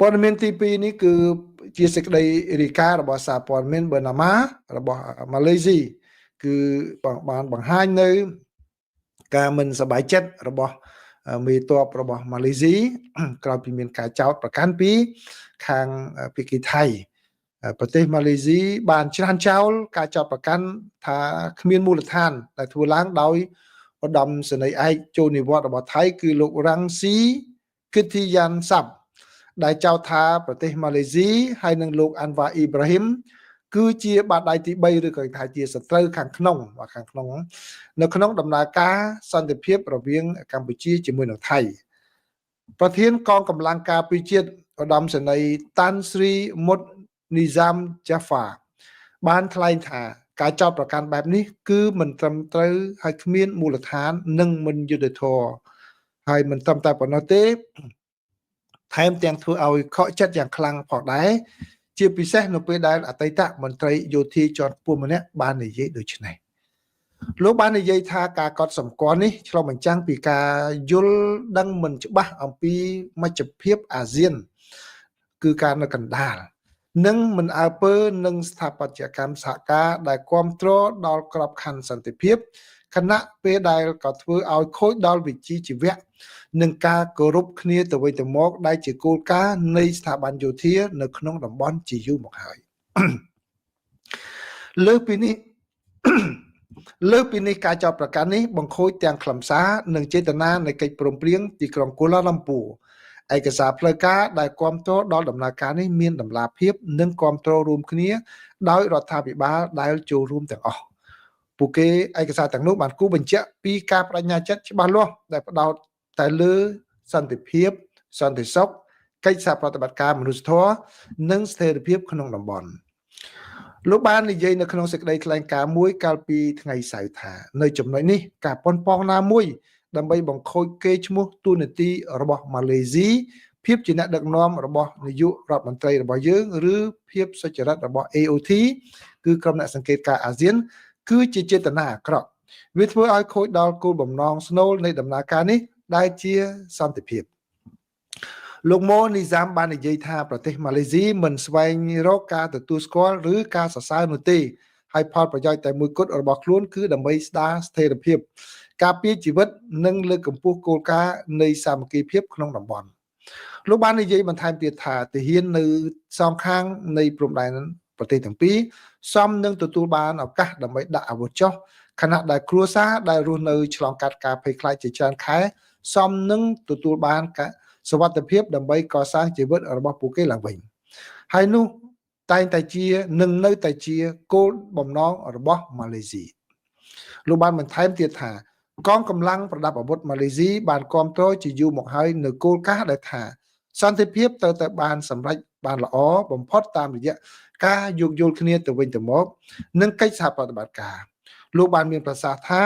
ព័ត៌មានទី2នេះគឺជាសេចក្តីរាយការណ៍របស់សារព័ត៌មានបឺណាម៉ារបស់ម៉ាឡេស៊ីគឺបានបង្ហាញនៅការមិនសប្បាយចិត្តរបស់មេតបរបស់ម៉ាឡេស៊ីក្រោយពីមានការចោទប្រកាន់ពីខាងភាគីថៃប្រទេសម៉ាឡេស៊ីបានច្រានចោលការចោទប្រកាន់ថាគ្មានមូលដ្ឋានដែលធ្វើឡើងដោយឧត្តមសេនីយ៍ឯកចូលនិវត្តន៍របស់ថៃគឺលោករ៉ាំងស៊ីគិធីយ៉ាន់សាប់ដែលចោទថាប្រទេសម៉ាឡេស៊ីហើយនិងលោកអាន់វ៉ាអ៊ីប្រាហ៊ីមគឺជាបាតដៃទី3ឬក៏ថាជាសត្រូវខាងក្នុងខាងក្នុងនៅក្នុងដំណើរការសន្តិភាពរវាងកម្ពុជាជាមួយនឹងថៃប្រធានកងកម្លាំងការពារជាតិឧត្តមសេនីយ៍តាន់ស្រីមុតនីហ្សាមចាហ្វាបានថ្លែងថាការចោទប្រកាន់បែបនេះគឺមិនត្រឹមត្រូវហើយគ្មានមូលដ្ឋាននិងមិនយុត្តិធម៌ហើយមិនត្រឹមតែប៉ុណ្ណោះទេថែមទាំងធ្វើឲ្យខកចិត្តយ៉ាងខ្លាំងផងដែរជាពិសេសនៅពេលដែលអតីតមន្ត្រីយោធាជាន់ខ្ពស់ម្នាក់បាននិយាយដូចនេះលោកបាននិយាយថាការកត់សម្គាល់នេះឆ្លុះបញ្ចាំងពីការយល់ដឹងមិនច្បាស់អំពីមជ្ឈភាពអាស៊ានគឺការនៅកណ្ដាលនិងមិនអើពើនឹងស្ថាបត្យកម្មសហការដែលគ្រប់គ្រងដល់ក្របខ័ណ្ឌសន្តិភាពខណៈពេលដែលក៏ធ្វើឲ្យខូចដល់វិជ្ជាជីវៈនិងការគោរពគ្នាទៅវិញទៅមកដែលជាគោលការណ៍នៃស្ថាប័នយោធានៅក្នុងតំបន់ជាយូរមកហើយលើសពីនេះលើសពីនេះការចោទប្រកាន់នេះបង្ខូចទាំងខ្លឹមសារនិងចេតនានៃកិច្ចព្រមព្រៀងទីក្រុងកូឡាឡាំពួរឯកសារផ្លូវការដែលគ្រប់គ្រងដល់ដំណើរការនេះមានតម្លាភាពនិងគ្រប់គ្រងរួមគ្នាដោយរដ្ឋាភិបាលដែលចូលរួមទាំងអស់ពួកគេឯកសារទាំងនោះបានគូបញ្ជាក់ពីការបដិញ្ញាចិត្តច្បាស់លាស់ដែលផ្ដោតតែលើសន្តិភាពសន្តិសុខកិច្ចសហប្រតិបត្តិការមនុស្សធម៌និងស្ថិរភាពក្នុងតំបន់លោកបាននិយាយនៅក្នុងសេចក្តីថ្លែងការណ៍មួយកាលពីថ្ងៃសៅរ៍ថានៅចំណុចនេះការប៉ុនប៉ងណាមួយដើម្បីបង្ខូចកេរ្តិ៍ឈ្មោះទូនាទីរបស់ម៉ាឡេស៊ីភាពជាអ្នកដឹកនាំរបស់នាយករដ្ឋមន្ត្រីរបស់យើងឬភាពសុចរិតរបស់ AOT គឺក្រុមអ្នកសង្កេតការអាស៊ានគឺជាចេតនាអាក្រក់វាធ្វើឲ្យខូចដល់គោលបំណងស្នូលនៃដំណើរការនេះដែលជាសន្តិភាពលោកម៉ូនីហ្សាមបាននិយាយថាប្រទេសម៉ាឡេស៊ីមិនស្វែងរកការទទួលស្គាល់ឬការសរសើរនោះទេហើយផលប្រយោជន៍តែមួយគត់របស់ខ្លួនគឺដើម្បីស្ដារស្ថិរភាពការពារជីវិតនិងលើកកម្ពស់គោលការណ៍នៃសាមគ្គីភាពក្នុងតំបន់លោកបាននិយាយបន្ថែមទៀតថាទាហាននៅសងខាងនៃព្រំដែនប្រទេសទាំងពីរសមនឹងទទួលបានឱកាសដើម្បីដាក់អាវុធចុះខណៈដែលគ្រួសារដែលរស់នៅឆ្លងកាត់ការភ័យខ្លាចជាច្រើនខែសមនឹងទទួលបានការសុវត្ថិភាពដើម្បីកសាងជីវិតរបស់ពួកគេឡើងវិញហើយនោះតែងតែជានឹងនៅតែជាគោលបំណងរបស់ម៉ាឡេស៊ីលោកបានបន្ថែមទៀតថាកងកម្លាំងប្រដាប់អាវុធម៉ាឡេស៊ីបានគ្រប់គ្រងជាយូរមកហើយនៅគោលការណ៍ដែលថាសន្តិភាពត្រូវតែបានសម្រេចបានល្អបំផុតតាមរយៈការយោគយល់គ្នាទៅវិញទៅមកនិងកិច្ចសហប្រតិបត្តិការលោកបានមានប្រសាសន៍ថា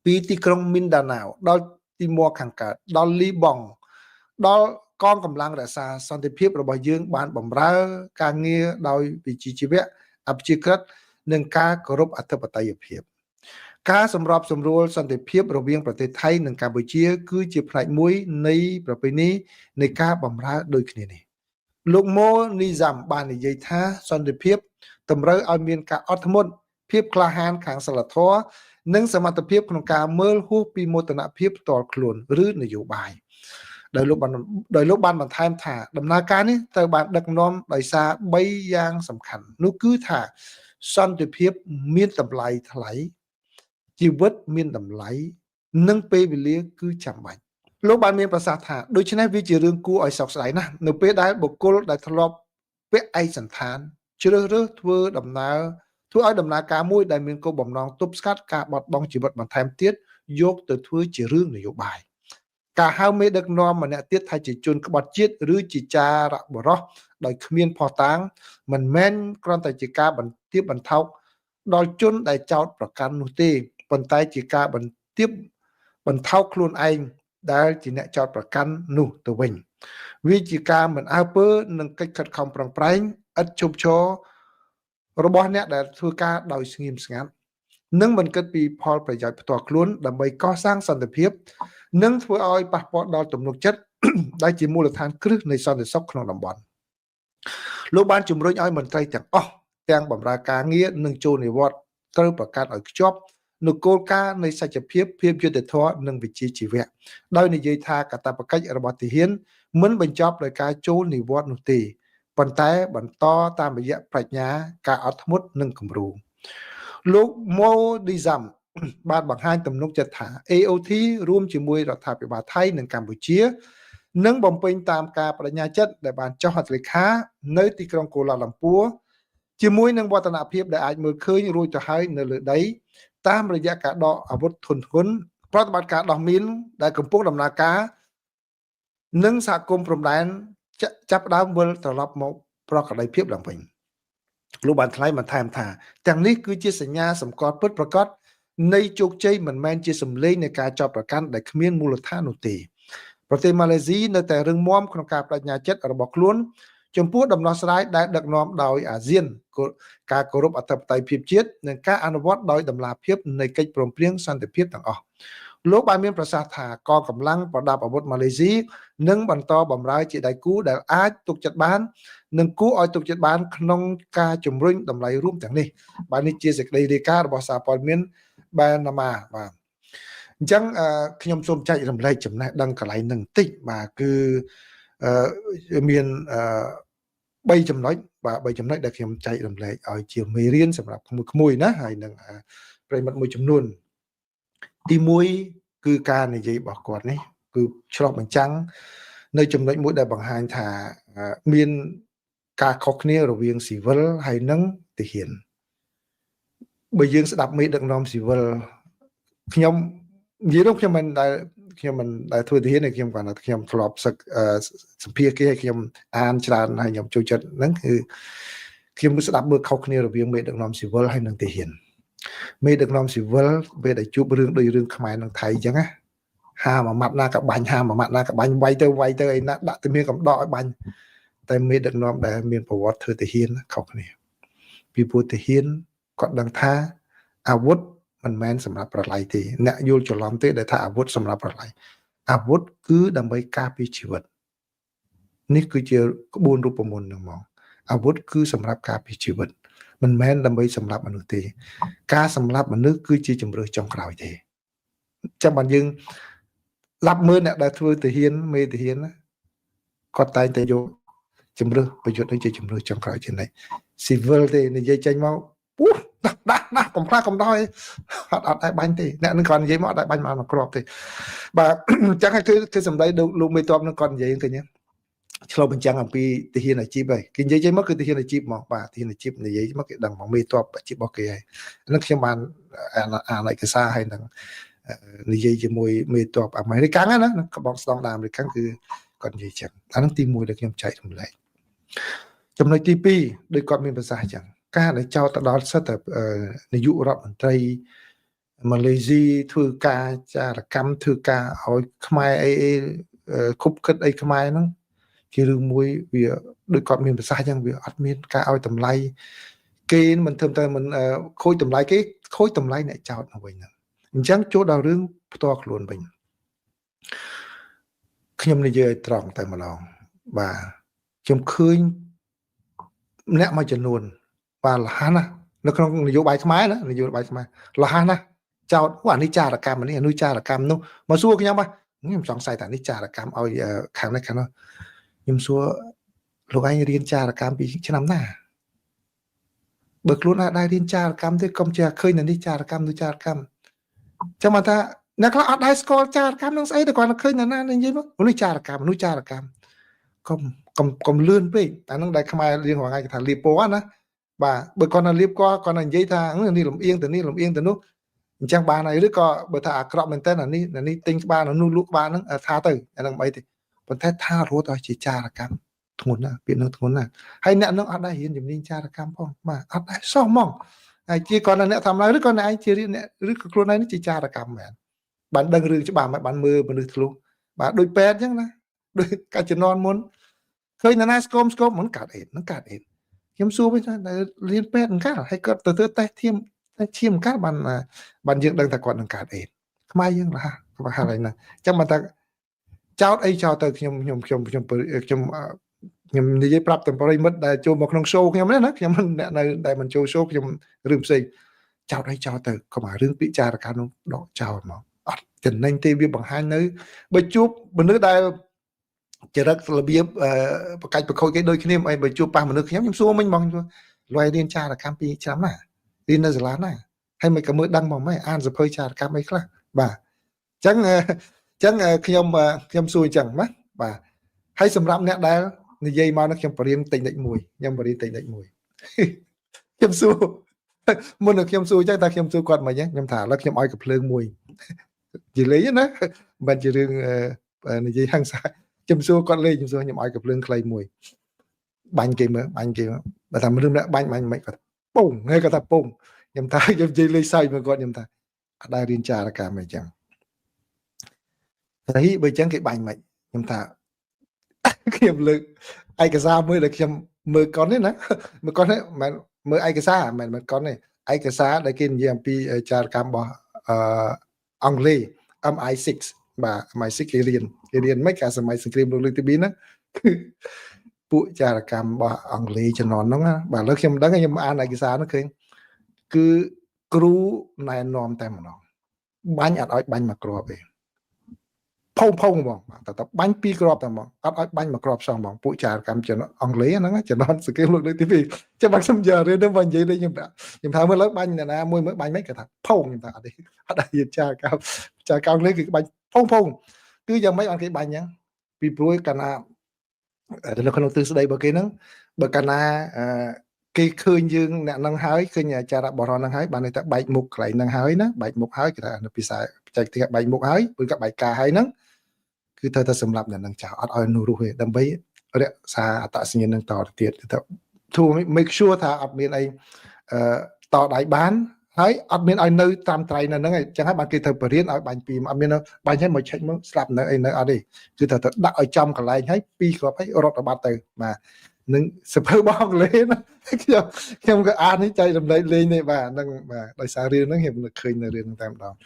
ពីទីក្រុងមីនដាណាវដល់ទីមួខាងកើតដល់លីបង់ដល់កងកម្លាំងរក្សាសន្តិភាពរបស់យើងបានបម្រើការងារដោយវិជ្ជាជីវៈអព្យាក្រឹតនិងការគោរពអធិបតេយ្យភាពការសម្របសម្រួលសន្តិភាពរវាងប្រទេសថៃនិងកម្ពុជាគឺជាផ្នែកមួយនៃប្រពៃណីនៃការបម្រើដូចគ្នានេះលោកម៉ូនីហ្សាមបាននិយាយថាសន្តិភាពតម្រូវឲ្យមានការអត់ធ្មត់ភាពក្លាហានខាងសិលធម៌និងសមត្ថភាពក្នុងការមើលហួសពីមោទនភាពផ្ទាល់ខ្លួនឬនយោបាយដោយលោកបានដោយលោកបានបន្ថែមថាដំណើរការនេះត្រូវបានដឹកនាំដោយសារ3យ៉ាងសំខាន់នោះគឺថាសន្តិភាពមានតម្លៃថ្លៃជីវិតមានតម្លៃនិងពេលវេលាគឺចាំបាច់លោកបានមានប្រសាសន៍ថាដូច្នេះវាជារឿងគួរឲ្យសោកស្ដាយណាស់នៅពេលដែលបុគ្គលដែលធ្លាប់ពាក់ឯកសណ្ឋានជ្រើសរើសធ្វើដំណើរធ្វើឲ្យដំណើរការមួយដែលមានគោលបំណងទប់ស្កាត់ការបត់បង់ជីវិតបន្ថែមទៀតយកទៅធ្វើជារឿងនយោបាយការហៅមេដឹកនាំម្នាក់ទៀតថាជាជនក្បត់ជាតិឬជាចារបរោះដោយគ្មានភស្តុតាងមិនមែនគ្រាន់តែជាការបន្ទាបបន្ថោកដល់ជនដែលចោទប្រកាន់នោះទេប៉ុន្តែជាការបន្ទាបបន្ថោកខ្លួនឯងដែលជាអ្នកចោទប្រកាន់នោះទៅវិញវាជាការមិនអើពើនឹងកិច្ចខិតខំប្រឹងប្រែងឥតឈប់ឈររបស់អ្នកដែលធ្វើការដោយស្ងៀមស្ងាត់និងមិនគិតពីផលប្រយោជន៍ផ្ទាល់ខ្លួនដើម្បីកសាងសន្តិភាពនិងធ្វើឲ្យប៉ះពាល់ដល់ទំនុកចិត្ត ដែលជាមូលដ្ឋានគ្រឹះនៃសន្តិសុខក្នុងតំបន់លោកបានជំរុញឲ្យមន្ត្រីទាំងអស់ទាំងបម្រើការងារនិងចូលនិវត្តន៍ត្រូវប្រកាសឲ្យខ្ជាប់នូវគោលការណ៍នៃសច្ចភាពភាពយុត្តិធម៌និងវិជ្ជាជីវៈដោយនិយាយថាកាតព្វកិច្ចរបស់ទាហានមិនបញ្ចប់ដោយការចូលនិវត្តន៍នោះទេប៉ុន្តែបន្តតាមរយៈប្រាជ្ញាការអត់ធ្មត់និងគំរូលោកម៉ូឌីហ្សាំបានបង្ហាញទំនុកចិត្តថា AOT រួមជាមួយរដ្ឋាភិបាលថៃនិងកម្ពុជានឹងបំពេញតាមការបដិញ្ញាចិត្តដែលបានចុះហត្ថលេខានៅទីក្រុងកូឡាឡាំពួរជាមួយនឹងវឌ្ឍនភាពដែលអាចមើលឃើញរួចទៅហើយនៅលើដីតាមរយៈការដកអាវុធធនធ្ងន់ប្រតិបត្តិការដោះមីនដែលកំពុងដំណើរការនិងសហគមន៍ព្រំដែនចាប់ផ្ដើមវិលត្រឡប់មកប្រក្រតីភាពឡើងវិញលោកបានថ្លែងបន្ថែមថាទាំងនេះគឺជាសញ្ញាសម្គាល់ពិតប្រាកដនៃជោគជ័យមិនមែនជាសម្លេងនៃការចោទប្រកាន់ដែលគ្មានមូលដ្ឋាននោះទេប្រទេសម៉ាឡេស៊ីនៅតែរឹងមាំក្នុងការបដិញ្ញាចិត្តរបស់ខ្លួនចំពោះដំណោះស្រាយដែលដឹកនាំដោយអាស៊ានការគោរពអធិបតេយ្យភាពជាតិនិងការអនុវត្តដោយតម្លាភាពនៃកិច្ចព្រមព្រៀងសន្តិភាពទាំងអស់លោកបានមានប្រសាសន៍ថាកងកម្លាំងប្រដាប់អាវុធម៉ាឡេស៊ីនឹងបន្តបម្រើជាដៃគូដែលអាចទុកចិត្តបាននិងគួរឲ្យទុកចិត្តបានក្នុងការជំរុញតម្លៃរួមទាំងនេះបាទនេះជាសេចក្តីរាយការណ៍របស់សារព័ត៌មានបែណាម៉ាបាទអញ្ចឹងខ្ញុំសូមចែករំលែកចំណេះដឹងកន្លែងនឹងបន្តិចបាទគឺមាន3ចំណុចបាទ3ចំណុចដែលខ្ញុំចែករំលែកឲ្យជាមេរៀនសម្រាប់ក្មួយៗណាហើយនឹងប្រិយមិត្តមួយចំនួនទី1គឺការនិយាយរបស់គាត់នេះគឺឆ្លុះបញ្ចាំងនៅចំណុចមួយដែលបង្ហាញថាមានការខុសគ្នារវាងស៊ីវិលហើយនិងទាហានបើយើងស្ដាប់មេដឹកនាំស៊ីវិលខ្ញុំនិយាយនោះខ្ញុំមិនដែលធ្វើទាហានទេខ្ញុំគាត់ថាខ្ញុំធ្លាប់សឹកសម្ភារគេឲ្យខ្ញុំអានច្រើនហើយខ្ញុំចូលចិត្តហ្នឹងគឺខ្ញុំស្ដាប់មើលខុសគ្នារវាងមេដឹកនាំស៊ីវិលហើយនិងទាហានមេដឹកនាំស៊ីវិលពេលដែលជួបរឿងដូចរឿងខ្មែរនិងថៃអញ្ចឹងណាហាមួយម៉ាត់ណាក៏បាញ់ហាមួយម៉ាត់ណាក៏បាញ់វាយទៅវាយទៅអីណាដាក់ទៅមានកំដកឲ្យបាញ់តែមេដឹកនាំដែលមានប្រវត្តិធ្វើទាហានខុសគ្នាពីព្រោះទាហានគាត់ដឹងថាអាវុធមិនមែនសម្រាប់ប្រឡ័យទេអ្នកយល់ច្រឡំទេដែលថាអាវុធសម្រាប់ប្រឡ័យអាវុធគឺដើម្បីការពារជីវិតនេះគឺជាក្បួនរូបមន្តហ្នឹងហ្មងអាវុធគឺសម្រាប់ការពារជីវិតមិនមែនដើម្បីសម្លាប់មនុស្សទេការសម្លាប់មនុស្សគឺជាជម្រើសចុងក្រោយទេចាំបានយើងឡាប់មើលអ្នកដែលធ្វើទាហានមេទាហានណាគាត់តែងតែយកជម្រើសប្រយុទ្ធនេះជាជម្រើសចុងក្រោយជានិច្ចស៊ីវិលទេនិយាយចេញមកពុះដាស់ដាស់កំខ្លះកំដោយអត់តែបាញ់ទេអ្នកនឹងគាត់និយាយមកអត់តែបាញ់មកគ្រាប់ទេបាទអញ្ចឹងគឺសម្ដីលោកមេតបនឹងគាត់និយាយឃើញឆ្លុះបញ្ចាំងអំពីទាហានអាជីពហើយគេនិយាយចេញមកគឺទាហានអាជីពមកបាទទាហានអាជីពនិយាយមកគេដឹងមកមេតបអាជីពរបស់គេហើយហ្នឹងខ្ញុំបានអានឯកសារហើយនឹងនិយាយជាមួយមេតបអាមេរិកណាក្បងស្តង់ដារអាមេរិកគឺគាត់និយាយចឹងអាហ្នឹងទី1ដែលខ្ញុំចែករំលែកចំណុចទី2ដោយគាត់មានប្រសាសន៍ចឹងការដែលចោទទៅដល់សិតតែនាយករដ្ឋមន្ត្រីម៉ាឡេស៊ីធ្វើការចារកម្មធ្វើការឲ្យខ្មែរអីអីគប់គិតអីខ្មែរហ្នឹងជារឿងមួយវាដូចគាត់មានប្រសាសន៍ចឹងវាអត់មានការឲ្យតម្លៃគេមិនធ្វើតែមិនខូចតម្លៃគេខូចតម្លៃអ្នកចោទមកវិញហ្នឹងអញ្ចឹងចូលដល់រឿងផ្ទាល់ខ្លួនវិញខ្ញុំនិយាយឲ្យត្រង់តែម្ដងបាទខ្ញុំឃើញអ្នកមួយចំនួនបាទលះណានៅក្នុងនយោបាយខ្មែរណានយោបាយខ្មែរលះណាចោតអូអានេះចារកម្មនេះអានោះចារកម្មនោះមកសួរខ្ញុំខ្ញុំសង្ស័យថានេះចារកម្មឲ្យខាងនេះខាងនោះខ្ញុំសួរលោកឯងរៀនចារកម្មពីឆ្នាំណាបើខ្លួនអាចដែររៀនចារកម្មទេកុំចេះឃើញនៅនេះចារកម្មនោះចារកម្មចាំមកថាអ្នកខ្លះអត់ដែរស្គាល់ចារកម្មនឹងស្អីតែគាត់ឃើញនៅណានិយាយមកនេះចារកម្មនោះចារកម្មកុំលឿនពេកអានឹងដែលខ្មែររៀងរាល់ថ្ងៃគេថាលៀបពណ៌ណាបាទបើគាត់នៅលៀបគាត់គាត់នៅនិយាយថានេះលំអៀងទៅនេះលំអៀងទៅនោះអញ្ចឹងបានហើយឬក៏បើថាអាក្រក់មែនតើអានេះទិញក្បាលនោះលក់ក្បាលហ្នឹងថាទៅអាហ្នឹងមិនអីទេប៉ុន្តែថារត់ឲ្យជាចារកម្មធ្ងន់ណាស់ពាក្យនឹងធ្ងន់ណាស់ហើយអ្នកនឹងអត់ដែររៀនជំនាញចារកម្មផងបាទអត់ដែរសោះហ្មងហើយជាគាត់អ្នកធ្វើឡើងឬក៏អ្នកឯងជាអ្នកឬក៏ខ្លួនឯងនេះជាចារកម្មមែនបានដឹងរឿងច្បាស់បានមើលមនុស្សធ្លុះបាទដូចពេទ្យអញ្ចឹងណាដូចកាលជំនាន់មុនឃើញណាស្គមស្គមមិនកាត់អេតនឹងកាត់អេតខ្ញុំសួរវិញថារៀនពេទ្យអង្កាល់ហើយគាត់ទៅធ្វើតេស្តធៀមតែឈាមអង្កាល់បានយើងដឹងថាគាត់នឹងកើតអេតខ្មែរយើងលះប្រហែលហើយហ្នឹងអញ្ចឹងបានថា ចោតអីចោតទៅខ្ញុំខ្ញុំខ្ញុំខ្ញុំខ្ញុំខ្ញុំនិយាយប្រាប់ទាំងប្រិយមិត្តដែលចូលមកក្នុង show ខ្ញុំនេះណាខ្ញុំអ្នកនៅដែលមិនចូល show ខ្ញុំរឿងផ្សេងចោតអីចោតទៅកុំអារឿងពិចារកម្មនោះដកចោលមកអត់ចំណេញទេវាបង្ហាញនៅបើជួបមនុស្សដែលចរិតរបៀបបកាច់ប្រខូចគេដូចគ្នាអីបើជួបប៉ះមនុស្សខ្ញុំខ្ញុំសួរមិញហ្មងលយរៀនចារកម្មពីឆ្នាំណារៀននៅសាលាណាហើយមិនក៏មើលដឹងមកម៉េចអានសភៅចារកម្មអីខ្លះបាទអញ្ចឹងអញ្ចឹងខ្ញុំខ្ញុំសួរអញ្ចឹងណាបាទហើយសម្រាប់អ្នកដែលនិយាយមកនោះខ្ញុំបរៀនតិចតិចមួយខ្ញុំបរៀនតិចតិចមួយខ្ញុំសួរមុននឹងខ្ញុំសួរអញ្ចឹងតើខ្ញុំសួរគាត់មិនខ្ញុំថាឥឡូវខ្ញុំឲ្យកភ្លើងមួយនិយាយលេងណាមិនជារឿងនិយាយហឹង្សាខ្ញុំសួរគាត់លេងខ្ញុំសួរខ្ញុំឲ្យកភ្លើងខ្លីមួយបាញ់គេមើលបាញ់គេមើលបើថាមនុស្សម្នាក់បាញ់បាញ់មិនគាត់ពងហើយគាត់ថាពងខ្ញុំថាខ្ញុំនិយាយលេងសើចមកគាត់ខ្ញុំថាអត់ដែលរៀនចារកម្មអីចឹងតែបើអញ្ចឹងគេបាញ់មិនខ្ញុំថាខ្ញុំលើកឯកសារមួយដែលខ្ញុំមើលកុននេះណាមើលកុននេះមិនមើលឯកសារមិនមែនកុនទេឯកសារដែលគេនិយាយអំពីចារកម្មរបស់អឺអង់គ្លេស MI6 បាទ MI6 គេរៀនគេរៀនមិនកាលសម័យសង្គ្រាមលោកលើកទី2ហ្នឹងគឺពួកចារកម្មរបស់អង់គ្លេសជំនាន់ហ្នឹងបាទឥឡូវខ្ញុំមិនដឹងខ្ញុំអានឯកសារហ្នឹងឃើញគឺគ្រូណែនាំតែម្ដងបាញ់អត់ឲ្យបាញ់មួយគ្រាប់ទេផុងផុងហ្មងបាទតែបាញ់ពីរគ្រាប់តែហ្មងអត់ឲ្យបាញ់មួយគ្រាប់សោះហ្មងពួកចារកម្មជំនាន់អង់គ្លេសហ្នឹងជំនាន់សង្គ្រាមលោកលើកទី2ចាំបាច់ខ្ញុំយករឿងហ្នឹងមកនិយាយលេងខ្ញុំខ្ញុំថាមើលលើបាញ់អ្នកណាមួយមើលបាញ់មិនគាត់ថាផុងខ្ញុំថាអត់ទេអត់ដែរចារកម្មចារកម្មអង់គ្លេសគឺបាញ់ផុងផុងគឺយ៉ាងម៉េចអត់គេបាញ់អញ្ចឹងពីព្រោះកាលណានៅក្នុងទិសស្ដីរបស់គេហ្នឹងបើកាលណាគេឃើញយើងអ្នកនឹងហើយឃើញចារបរោះនឹងហើយបានន័យថាបែកមុខកន្លែងហ្នឹងហើយណាបែកមុខហើយគេថានៅភាសាបច្ចេកទេសបែកមុខហើយឬក៏បែកការហើយហ្នឹងគឺត្រូវតែសម្លាប់អ្នកនឹងចោលអត់ឲ្យនោះរស់ទេដើម្បីរក្សាអត្តសញ្ញាណនឹងតទៅទៀតទៅ to make sure ថាអត់មានអីអឺតដៃបានហើយអត់មានឲ្យនៅតាមត្រៃនៅហ្នឹងឯងចឹងហើយបានគេត្រូវបរៀនឲ្យបាញ់ពីអត់មានបាញ់ឲ្យមកឆែកមើលស្លាប់នៅអីនៅអត់ទេគឺត្រូវទៅដាក់ឲ្យចំកន្លែងហើយពីរគ្រាប់ហើយរត់ទៅបាត់ទៅបាទនឹងសភៅរបស់អង់គ្លេសណាខ្ញុំខ្ញុំក៏អាននេះចែករំលែកលេងនេះបាទហ្នឹងបាទដោយសាររឿងហ្នឹងខ្ញុំឃើញនៅរឿងហ្នឹងតែម្ដង។